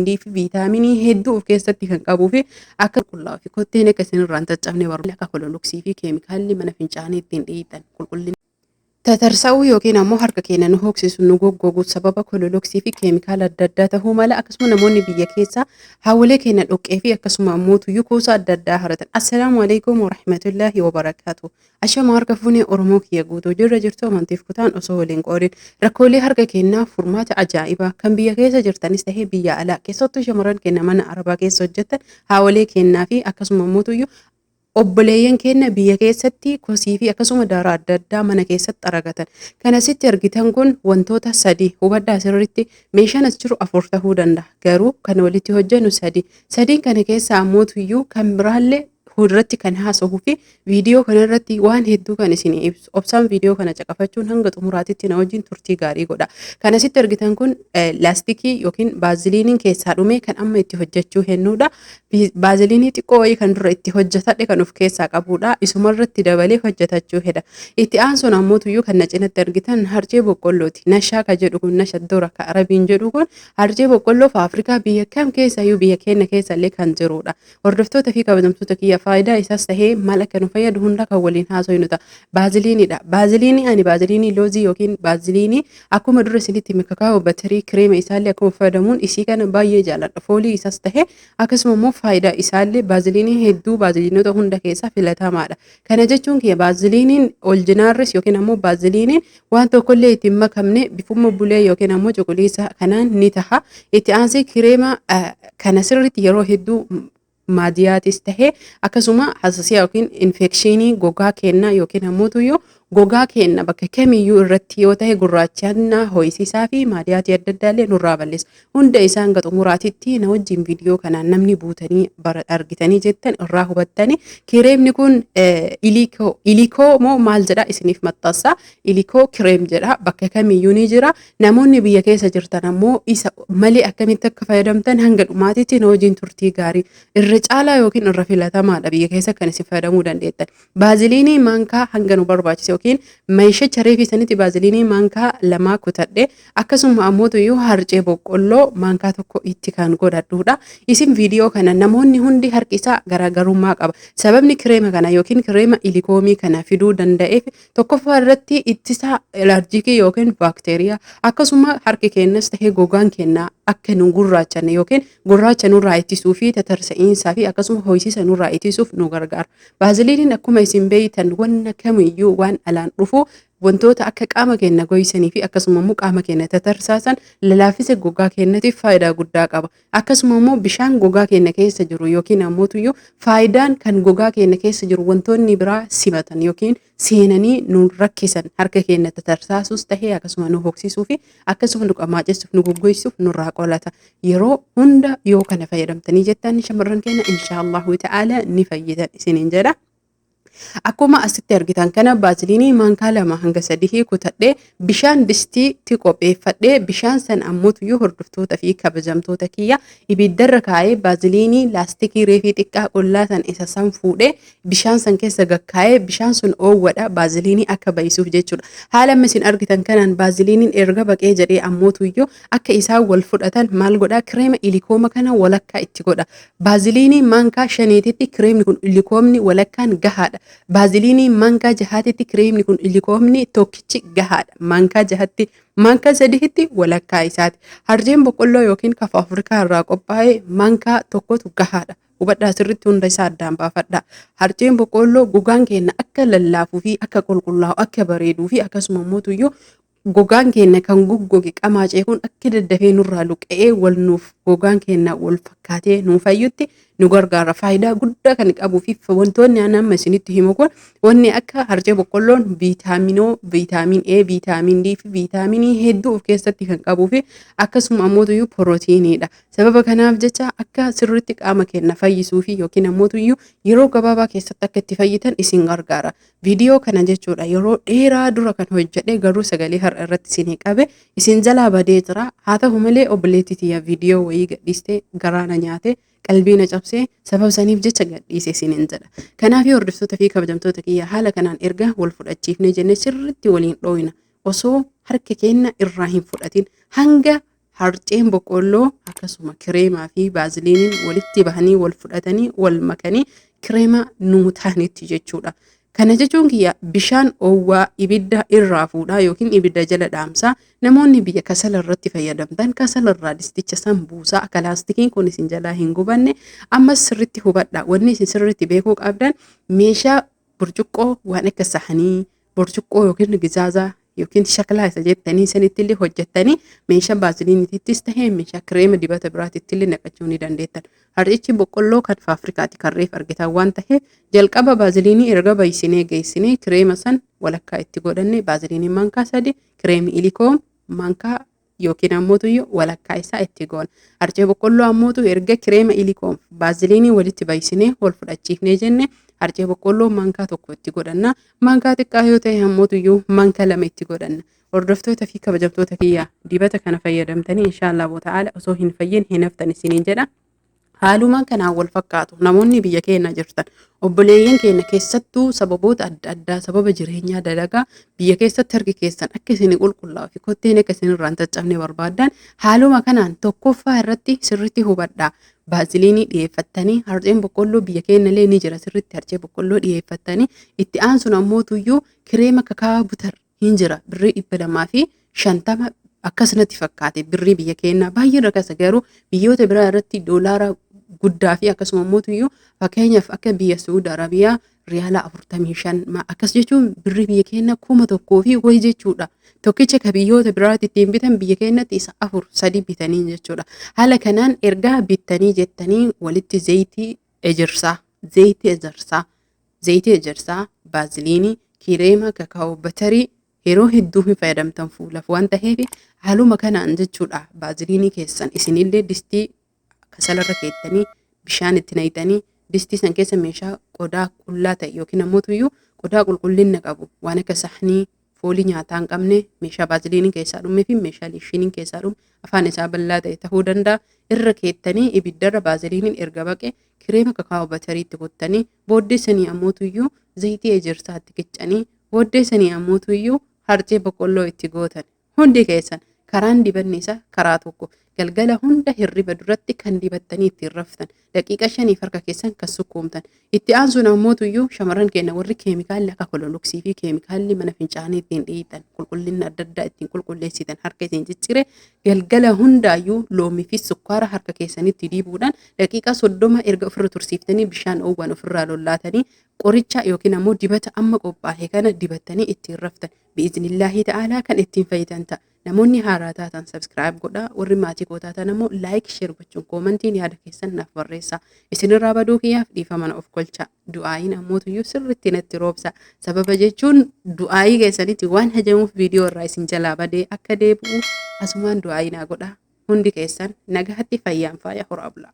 D fi viitaaminii hedduu of keessatti kan qabuu fi akka qulqullaa'uu fi kotteen akka isin irraa hin caccabne barbaada. Akka kololoksii fi keemikaalli mana fincaanii ittiin dhiitan qulqullina. Tatarsa'uu yookiin ammoo harka keenya nu hooksisu, nu goggogu sababa kololoksii fi keemikaala adda addaa ta'uu mala. Akkasuma namoonni biyya keessaa haawwolee keenya dhoqqee fi akkasuma ammoo tuyyuu kuusaa adda addaa haratan. Assalaamu alaikum warahmatullaahi wabarakaatu. Ashama, harka fuunee Oromoo kiyya guutuu, jirra jirtu amantiif kutaan osoo waliin qoodin, rakkoolee harka keenyaa furmaata ajaa'ibaa kan biyya keessa jirtanis ta'ee biyya alaa, keessattuu shamarran keenya mana arabaa keessa hojjetan, haawwolee keenyaa fi akkasuma ammoo tuyyuu obboleeyyan keenya biyya keessatti kosii fi akkasuma daaraa adda addaa mana keessatti argatan. Kan asitti argitan kun wantoota sadi hubadhaa sirriitti. Meeshaan as jiru afur ta'uu danda'a. Garuu kan walitti hojjennu sadi. Sadiin kana keessa ammoo tuyyuu kan biraallee irratti kan haasa'uu fi viidiyoo kana irratti waan hedduu kan isin ibsu. Obsaan viidiyoo kana caqafachuun hanga xumuraatitti na wajjin turtii gaarii godha. Kan asitti argitan kun laastikii yookiin baaziliiniin keessaa dhume kan amma itti hojjechuu hennuudha. Baaziliinii xiqqoo wayii kan dura itti hojjetadhe kan of keessaa qabudha. Isuma irratti dabalee hojjetachuu hedha. Itti aansuun ammoo tuyyuu kan na cinatti argitan harcee boqqollooti. Nashaa ka jedhu kun, nasha dura ka Arabiin jedhu kun, harcee boqqolloo Afrikaa biyya kam keessayyuu, biyya keenya keessallee kan jirudha. Hordoftoota fi kabajamtoota kiyya, faayidaa isaas tahee maal akka nu fayyadu hunda kan waliin haasofnu ta'a. Baaziliinidha. Baaziliinii ani baaziliinii loozii yookiin baaziliinii akkuma dura isinitti hime kakaa'oo batarii kireema isaallee akkuma fayyadamuun isii kana baay'ee jaalladha. Foolii isaas tahee akkasuma immoo faayidaa isaallee baaziliinii hedduu baaziliinota hunda keessaa filatamaadha. Kana jechuun kiyya baaziliiniin oljinaarris yookiin ammoo baaziliiniin waan tokkollee itti hin makamne bifuma bulee yookiin ammoo cuquliisa kanaan ni taha. Itti aansee kireema kana sirriitti yeroo hedduu maadiyaatis tahee akkasuma hasasiyaa yookiin infekshinii gogaa keenyaa yookiin ammoo tuyyuu gogaa keenya bakka kamiyyuu irratti yoo ta'e gurraachannaa ho'isiisaa fi maadiyaatii adda addaa illee nurraa balleessa. Hunda isaa hanga xumuraatitti na wajjin viidiyoo kanaan namni buutanii bara argitanii jettan irraa hubattanii, kireemni kun ilikoo ilikoo moo maal jedha isiniif maxxansa. Ilikoo kireem jedha, bakka kamiyyuu ni jira. Namoonni biyya keessa jirtan ammoo isa malee akkamitti akka fayyadamtan hanga dhumaatitti na wajjin turtii gaarii. Irra caalaa yookiin irra filatamaadha biyya keessa kan isin fayyadamuu dandeettan. Baaziliinii maankaa hanga nu barbaachise yookiin meeshicha reefii sanitti baaziliinii maankaa 2 kutadhe, akkasuma ammoo tuyyuu harcee boqqolloo maankaa 1 itti kan godhadhuudha. Isin viidiyoo kana namoonni hundi harki isaa garaagarummaa qaba. Sababni kireema kana yookiin kireema ilikoomii kana fiduu danda'eef, tokkoffaa irratti ittisa alaarjikii yookiin baakteeriyaa, akkasuma harki keenyas ta'ee gogaan keenya akka nu gurraachanne yookiin gurraacha nurraa ittisuu fi tatarsa'iinsaa fi akkasuma ho'isiisa nurraa ittisuuf nu gargaara. Baaziliiniin akkuma isin beektan wanna kamiyyuu waan alaan dhufu wantoota akka qaama keenya goysanii fi akkasuma immoo qaama keenya tatarsaasan lalaafisa gogaa keenyatiif faayidaa guddaa qaba. Akkasuma immoo bishaan gogaa keenya keessa jiru yookiin ammoo tuyyuu faayidaan kan gogaa keenya keessa jiru wantoonni biraa simatan yookiin seenanii nu rakkisan harka keenya tatarsaasus tahee akkasuma nu hoksisuu fi akkasuma nu qamaacessuuf, nu goggoysuuf nurraa qolata. Yeroo hunda yoo kana fayyadamtanii jettan, shamarran keenya, inshaallahu ta'ala ni fayyitan isiniin jedha. Akkuma asitti argitan kana baaziliinii maankaa 2 hanga 3 kutadhee bishaan distiitti qopheeffadhee, bishaan san ammoo tuyyuu, hordoftoota fi kabajamtoota kiyya, ibiddarra kaa'ee, baaziliinii laastikii reefii xiqqaa qullaa san isa san fuudhee bishaan san keessa gakkaa'ee, bishaan sun oowwadha baaziliinii akka bayisuuf jechuudha. Haala amma isin argitan kanaan baaziliiniin erga baqee jedhee ammoo tuyyuu akka isaan wal fudhatan maal godhaa? Kireema ilikooma kana walakkaa itti godha. Baaziliinii maankaa 5titti kireemni kun ilikoomni walakkaan gahaadha. Baaziliinii maankaa 6titti kireemni kun ilikoomni tokkichi gahaadha. Maankaa 6tti, maankaa 3tti walakkaa isaati. Harceen boqqolloo yookiin kafa Afrikaa irraa qophaa'e maankaa 1tu gahaadha. Hubadhaa, sirriitti hunda isaa addaan baafadhaa. Harceen boqqolloo gogaan keenya akka lallaafuu fi akka qulqullaa'u, akka bareeduu fi akkasuma immoo tuyyuu gogaan keenya kan goggoge qamaacee kun akka daddafee nurraa luqqa'ee wal nuuf gogaan keenya wal fakkaatee nuu fayyutti nu gargaara. Faayidaa guddaa kan qabuu fi wantoonni ani amma isinitti himu kun, wanni akka harcee boqqolloon viitaaminoo, viitaamin A, viitaamin D fi viitaaminii hedduu of keessatti kan qabuu fi akkasuma ammoo tuyyuu pirootiiniidha. Sababa kanaaf jecha akka sirriitti qaama keenya fayyisuu fi yookiin ammoo tuyyuu yeroo gabaabaa keessatti akka itti fayyitan isin gargaara. Viidiyoo kana jechuudha yeroo dheeraa dura kan hojjedhe, garuu sagalee har'a irratti isinii qabe isin jalaa badee jira. Haa ta'u malee obboleettii tiyya viidiyoo wayii gadhiistee garaa na nyaate, qalbii na cabsee, sababa saniif jecha gadhiise isiniin jedha. Kanaaf hordoftoota fi kabajamtoota kiyya, haala kanaan erga wal fudhachiifnee jennee sirriitti waliin dhooyna. Osoo harka keenya irraa hin fudhatin hanga Harceen boqqolloo akkasuma kireemaa fi baaziliiniin walitti bahanii wal fudhatanii wal makanii kireema nuu ta'anitti jechuudha. Kana jechuun kiyya bishaan oowwaa ibidda irraa fuudhaa yookiin ibidda jala dhaamsaa. Namoonni biyya kasala irratti fayyadamtan kasala irraa disticha san buusaa, akka laastikiin kun isin jalaa hin gubanne. Ammas sirritti hubadhaa. Wanni isin sirritti beekuu qabdan meeshaa burcuqqoo waan akka sahanii, burcuqqoo yookiin gizaazaa yookiin shaklaa isa jettanii sanitti illee hojjettanii meeshaa baaziliinittis ta'ee meeshaa kireema dibata biraatitti illee naqachuu ni dandeettan. Harcichi boqqolloo kan faafrikaati kan reef argitan waan ta'eef, jalqaba baaziliinii erga baysinee geessinee kireema san walakkaa itti godhanne, baaziliinii maankaa 3, kireemii ilikoom maankaa yookiin ammootu walakkaa isaa itti goona. Harcee boqqolloo ammootu erga kireema ilikoom baaziliinii walitti baysinee wal fudhachiifnee jenne, harcee boqqolloo maankaa 1 itti godhanna. Maankaa xiqqaa yoo ta'e ammootuyyuu maankaa 2 itti godhanna. Hordoftoota fi kabajamtoota kiyyaa, dibata kana fayyadamtanii inshaallah ta'ala osoo hin fayyin hin haftan isiniin jedha. Haalumaan kanaan wal fakkaatu namoonni biyya keenya jirtan, obboleeyyan keenya, keessattuu sababoota adda addaa, sababa jireenyaa, dalagaa biyya keessatti harki keessan akka isin qulqullaa'u fi kotteen akka isin irraa hin caccabne barbaaddan, haaluma kanaan tokkoffaa irratti sirriitti hubadhaa. Baaziliinii dhiyeeffattanii, harceen boqqolloo biyya keenya illee ni jira, sirriitti harcee boqqolloo dhiyeeffattanii, itti aansuun ammootuyyuu kireema cocoa butter hin jira, birrii 250 akkasumatti fakkaate. Birrii biyya keenyaa baay'ee rakasa, garuu biyyoota biraa irratti doolaara guddaa fi akkasuma immoo fakkeenyaaf akka biyya Suudi Arabiyaa riyaala 45 akkas jechuun birrii biyya keenya 1000 fi wayi jechuudha. Tokkicha ka biyyoota biraatti ittiin bitan biyya keenyatti isa afur sadi bitanii jechuudha. Haala kanaan ergaa bittanii jettanii walitti zeeyitii ejersaa, baaziliinii, kireema cocoa butterii yeroo hedduu hin fayyadamtan fuulaaf waan ta'eef, haaluma kanaan jechuudha. Baaziliinii keessan isinillee distii kasalarra keettanii bishaan itti naqxanii, distii san keessa meeshaa qodaa qullaa ta'e yookiin ammoo qodaa qulqullina qabu waan akka sahnii foolii nyaataa hin qabne, meeshaa baaziliiniin keessaa dhumee fi meeshaa leeshiniin keessaa dhume afaan isaa bal'aa ta'e ta'uu danda'a. Irra keettanii ibiddarra baaziliiniin erga baqe kireema cocoa butteriitti kuttanii, booddee sanii ammootuyyuu zayitii ejersaatti qiccanii, booddee sanii ammootuyyuu harcee boqqolloo itti gootan. Hundi keessan karaan dibanni isaa karaa tokko, galgala hunda hirriba duratti kan dibattanii ittiin raftan, daqiiqa 5f harka keessan kan sukkuumtan. Itti aansuun ammootuyyuu shamarran keenya warri keemikaalli akka Cloroxii fi keemikaalli mana fincaanii ittiin dhiitan, qulqullina adda addaa ittiin qulqulleessitan harka ittiin ciccire, galgala hundaayyuu loomii fi sukkaara harka keessanitti dibuudhaan daqiiqaa 30 erga ofirra tursiiftanii, bishaan oowwan ofirraa lollaatanii, qoricha yookiin ammoo dibata amma qophaa'e kana dibattanii ittiin raftan, bi'iznillaahi ta'aalaa kan ittiin fayyidan ta'a. Namoonni haaraa taatan subscribe godhaa, warri maatii koo taatan ammoo like, share gochuun commentiin yaada keessan naaf barreessaa. Isinirraa baduu kiyyaaf dhiifama na of kolcha. Du'aayiin ammootuyyuu sirriitti natti roobsa. Sababa jechuun du'aayii keessanitti waan hajamuuf viidiyoo irraa isin jalaa badee akka deebi'u asumaan du'aayii naa godhaa. Hundi keessan nagaatti, fayyaan faaya, horaa bulaa.